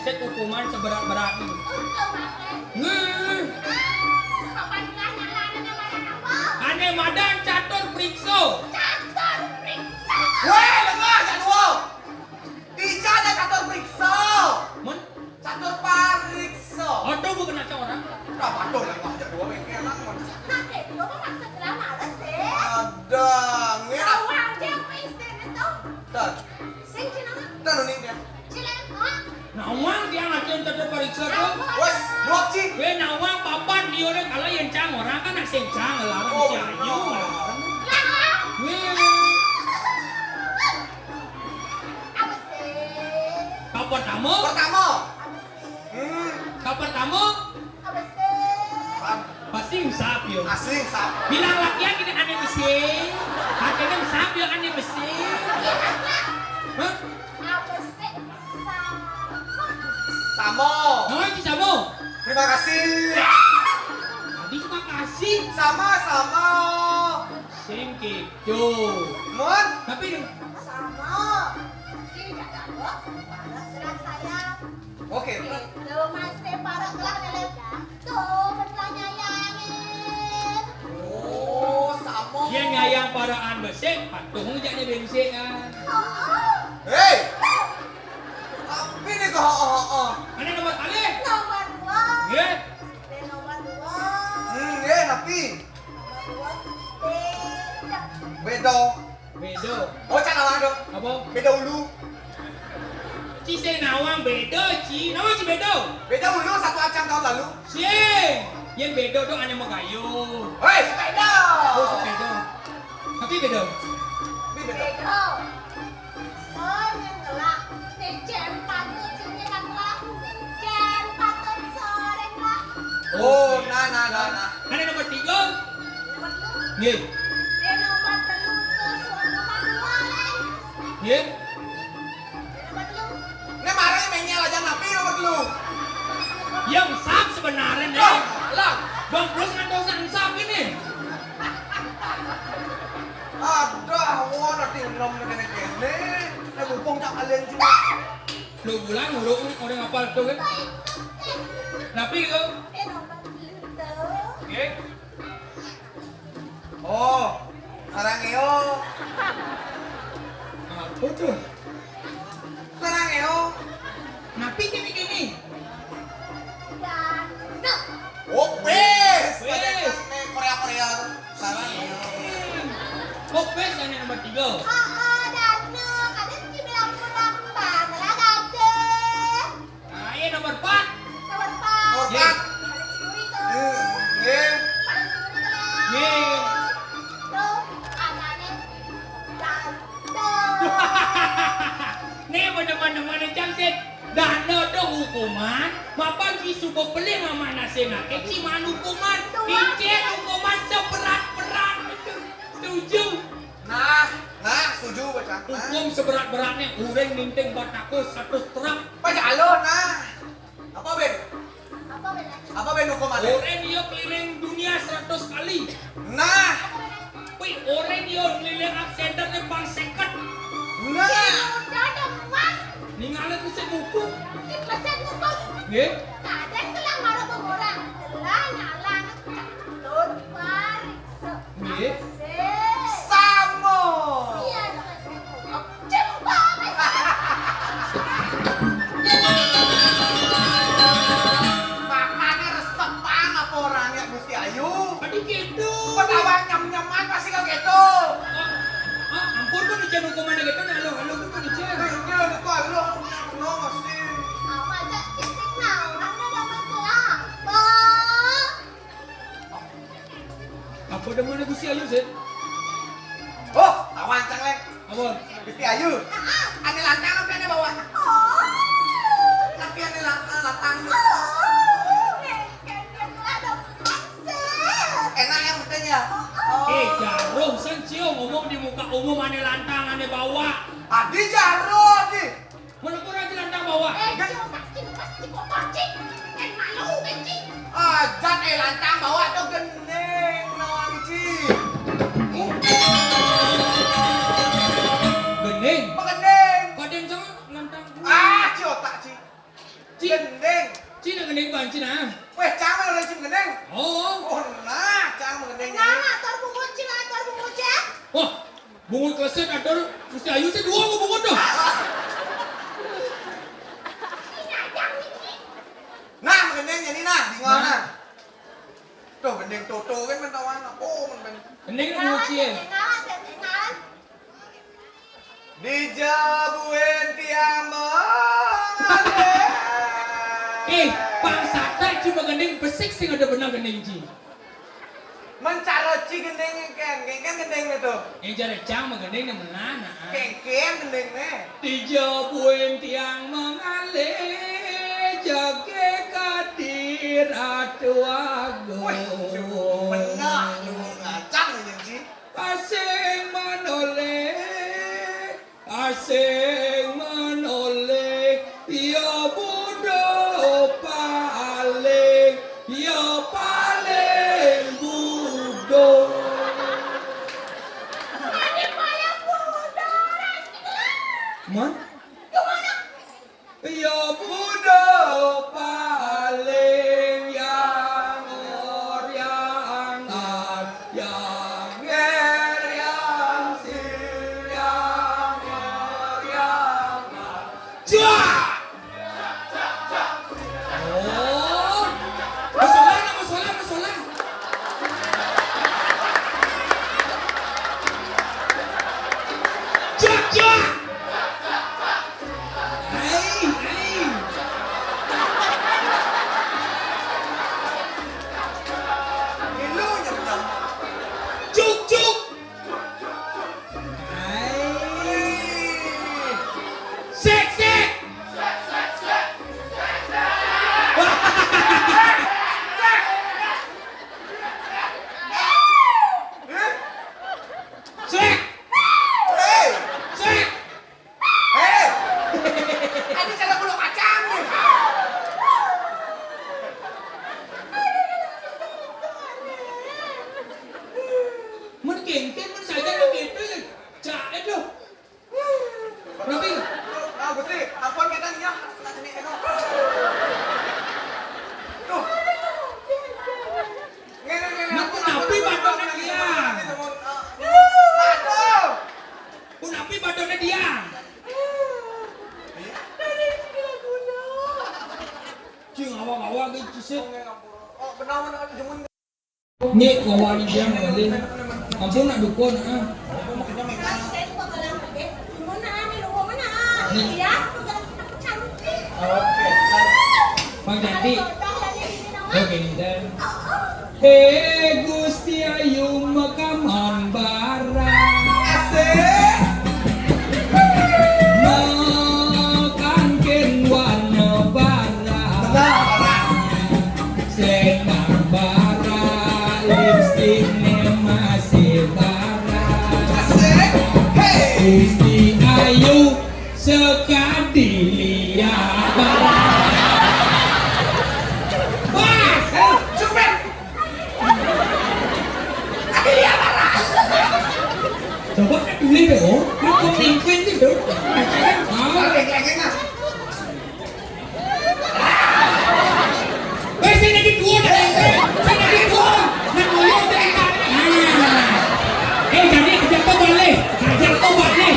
Sét hukuman seberat-beratnya. Nih. Ané madan catur periksa. Catur periksa. Wéh, lengah jak dua. Dija ada catur periksa. Mun? Catur pariksa. Aduh, bukan aja orang. Dah, aduh, lengah jak dua, bengkel, Mang, mun. Nah, itu mah maksud lah males, deh. Ada, ngira. Awang aja apa istilah itu? Dah. Sing jenengé? Dah, nuning dia. Cilén, ha? Nawang dia ngajin tetep pariksa tuh. Wes, luak, Ci. Wé nawang papan dia orang kalau yang cang orang kan nak sing cang lah, oh, si ayu. Lah. Wé. Apa sih? Kau pertama? Pertama. Apa sih? Hmm. Kau pertama? Apa sih? Pam. Pasti sap yo. Asli sap. Bilang lagi yang ini aneh besi. Akhirnya sap yo aneh besi. Hah? Apa sih? Sama. Sama. Nama itu sama? Terima kasih. Tadi terima kasih. Sama-sama. Sing gitu. Mon. Tapi dong. Sama. Tidak ada kok. Mana serang saya. Oke. Itu masih parah telah nilai. Tuh, bertanyaan. Oh, sama. Dia nyayang paraan besik, patuh ngejak dia bensin kan. Oh, oh. Hei. Tapi nih kok, oh, oh, oh. Mana nomor alih? Nomor dua. Nggih. Dia nomor dua. Hmm, nggih, tapi. Nomor dua. Beda. Beda. Beda. Oh, cak nawang dong. Apa? Beda ulu. Ci sing nawang beda, Ci. Nawang Ci beda. Beda ulu satu acang tahun lalu. Sing. Yang beda tuh hanya mau gayo. Hei, sepeda. Oh, sepeda. Tapi beda. Tapi beda. Beda. Oh, yang ngelak. Nih, jam patut sini kan lah. Jam patut sore lah. Oh, nah, nah, nah, nah. Ada nomor tiga. Nomor telu. Nggih. Eh, nomor telu tuh, nomor dua, Leng. Nggih. Eh, nomor telu. Ini marahnya menyel aja napi nomor telu. Yang sap sebenarnya nih. Lah, lah. Bang Bros ngantos nang sap ini. Ada awon nanti enom kene-kene. Nek mumpung tak kalian juga. Lu bulan ngurung orang apa tuh kan? Napi itu? Eh, nomor telu tuh. Nggih. Oh, sarang Eo. Apa tuh? Sarang Eo. Napi kini-kini? Oh, wes. Wes. Banyak yang main Korea-Korea tuh. Sarang Eo. Oh, wes, yang nomor tiga. Ah, ah, dana. Kadang dibilang kurang banget lah, Gade. Ayo nomor empat. Nomor empat. Nomor empat. Paling curi tuh. Hmm, nggih. Paling curi tuh. Nggih. Tuh, katanya ganteng. Nih, mana-mana, mana Cang, Sid. Dana tuh hukuman, mapan si subuh beli sama nasi nake, ci man hukuman. Tuh, icin hukuman seberat-berat. Setuju? Nah, nah, setuju, baca. Nah. Hukum seberat-beratnya, uring ninting batako seratus truk. Baca lo, nah. Apa, Ben? Apa, Ben? Apa, Ben, hukumannya? Uring dia keliling dunia seratus kali. Nah. Wih, uring dia keliling Art Center nih pang seket. Nah. Udah ada emas. Ningalnya tuh saya buku. Di pesan buku. Nggih. Kadang telah marah orang. Telah nyala. Lur, mari. Nggih. Samo. Iya, coba. Makanya resepan apa orangnya Gusti Ayu. Tadi gitu. Ketawa nyem-nyeman pasti kok gitu. Ah, ah, ampun, kan hukumannya gitu, nah, halo, halo, kan, Ica. Iya, itu halo, no, mesti. Apa aja, titik, nah, orang udah dapat kelapa. Apa demen Gusti Ayu, Sid? Oh, awan, Cang, Lek. Apa? Gusti Ayu. Ane lantang apa ane bawah? Tapi ane la-, lantang. Enak yang penting ya. Oh. Eh, jaruh, sen, cium, ngomong di muka umum, ane lantang, ane bawah. Adi jaruh, Adi. Mana kurang di lantang bawah? Eh, cing, pas cing, pas cing, kotor, cing. Eh, malu, kan, cing. Ah, jat, eh, lantang bawah tuh gending, nawang, cing. Gending? Apa gending? Kadén sama lantang. Ah, ci otak, ci. Gending. Cina gending bang Cina. Weh, cang mah gending. Oh. Oh, nah, cang mah gending. Nah, atur bungut, Cina, atur bungut, ya. Wah, bungut kleset atur, mesti ayu sih dua gua bungut tuh. Nah, gending jadi nah, di mana? Tuh, gending toto kan mentawan. Oh, men. Gending bungut cie. Dijabuin tiang mengalih. Eh, pang sata cuma gending besik sih ada benar gending ji. Mencara ci gending kan, kan gending itu. Eh, jare cang mah gending nemenan, ah. Kengkeng gending nih. Dijabuin tiang mengalih, jage kadi Ratu Agung. Wih, benar lu ngacang ini ji. Asing manoleh, asing manoleh, ya budo paling, ya paling budo. Man? Ya budo paling yang or yang at, yang ger, yang sir, yang or yang at. Cuak! Oh. Masalah, masalah, masalah. Cuak, cuak! Ai, ai. Cuk, cuk. Ai. Sik, sik. Sik. Sik. Hei! Ini cara bulu kacang nih. Mun kengken, mun saja nang itu, ya. Cak itu. Rapi. Ah, Gusti, ampun kita nih ya. Nah, sini, eno. Tuh. Ngene, ngene, ampun, ampun, ampun, ampun, ampun, ampun, ampun. Aduh. Punapi badone dia? Cing, awak-awak ge ciset. Oh, benar, benar, jemun. Nyik, ngawani dia, ngawani. Ampun, nak dukun, ah. Nih. Bang Jandi. Oke, dan He Gusti Ayu makaman barang. Asik. Makan ken warna barang. Benar, barang. Selendang barang, lipstiknya masih barang. Asik. Hey. Gusti Ayu sekadi liat barang. Bas. Cepet. Coba kan dulu deh, oh. Kan kok mingkuin tuh, dong. Nah, kan? Ah. Lagi, lagi, nah. Weh, sing dadi dua, dah. Sing dadi dua. Nak ngoyo cerita. Nah. Eh, jadi kerja tuh balik. Kerja tuh balik.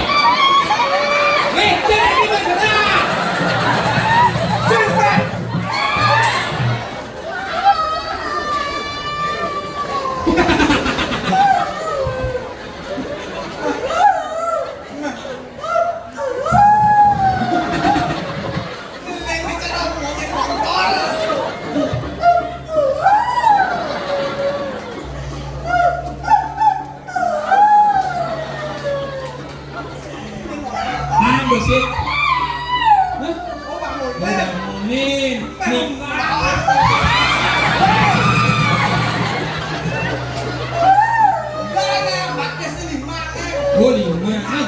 Weh, sing dadi dua, gerak. Cepet. Ah, bullshit. Hah? Oh, Bang Mumin. Nih. Enggak, ada batasnya lima, eh. Oh, lima. Ah.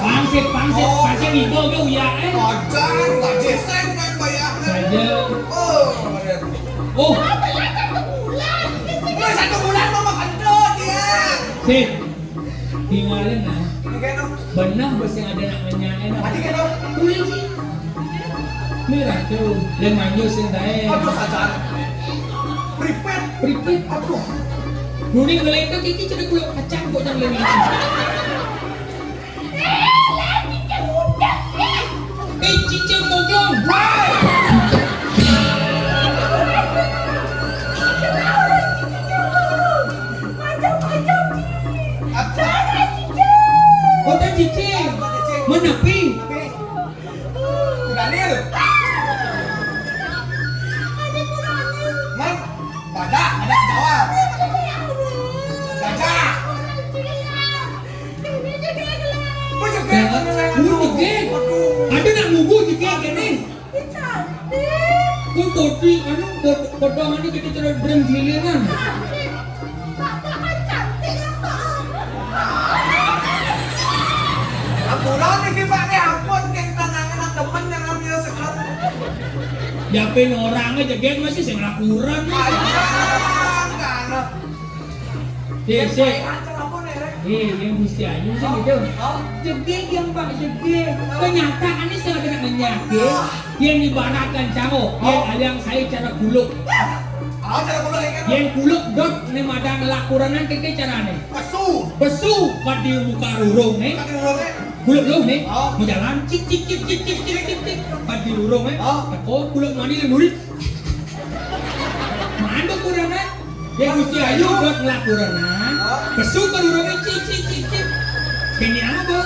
Pangsit, pangsit, pangsit ibu ke uya eh. Ajan, tak jeseng main bayarnya. Saja. Oh, keren. Oh. Mulai satu bulan mau makan tuh dia. Sip. Tinggalin nah. Ini kayak dong. Benah bos yang ada nak nanya enak. Tadi kayak dong. Kulit sih. Merah tuh. Dan manjus yang tae. Aduh, sajan. Pripet. Pripet. Aduh. Nuning ngeliat tuh kiki cedek kulit kacang kok yang lain. Eh, cicing goblong. Apa? Kota cicing. Menepi. Kudanil. Man, badak, badak Jawa. Gajah. Ini jegeg lah. Kok jegeg? Jangan, lu jegeg. Aduh. Ada nak ngugu jegeg ini. Ini cantik. Kok toti, anu, pod-, potongannya kita terus berenggilingan. Cantik. Bapak kan cantik ya, Pak. Ampun, ini Pak, nih ampun, kayak tanangan temen yang ambil sekarang. Yapin orang aja, geng masih sing lakuran. Ayo, kan. Sik, sik. Ih, yang Gusti Ayu sih gitu. Jegeg yang Pak, jegeg. Kenyataannya saya kena menyakit. Yang ibaratkan cangok, yang aliang saya cara kuluk. Ah, cara kuluk ya kan? Yang kuluk dot ne madang lakuranan keke carane. Pesu. Pesu, padi muka rurung nih. Padi rurung nih. Kuluk lu nih. Oh. Mau jalan, cik, cik, cik. Padi rurung nih. Oh. Teko, kuluk mandi, lemburi. Manduk kurenan. Ya Gusti Ayu buat ngelakurenan. Besu ke lurungnya cicik cicik. Ini apa?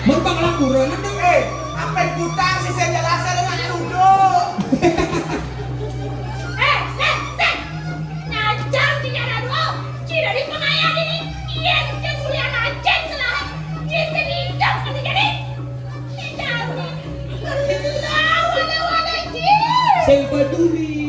Merupakan lakurenan tuh. Eh, apa yang kutang sih saya jelasan dengan duduk. Eh, eh, eh. Ngajar di jalan lo. Tidak di pengayaan ini. Iya, saya mulia aja celah. Di sini hidup kan jadi. Sing peduli.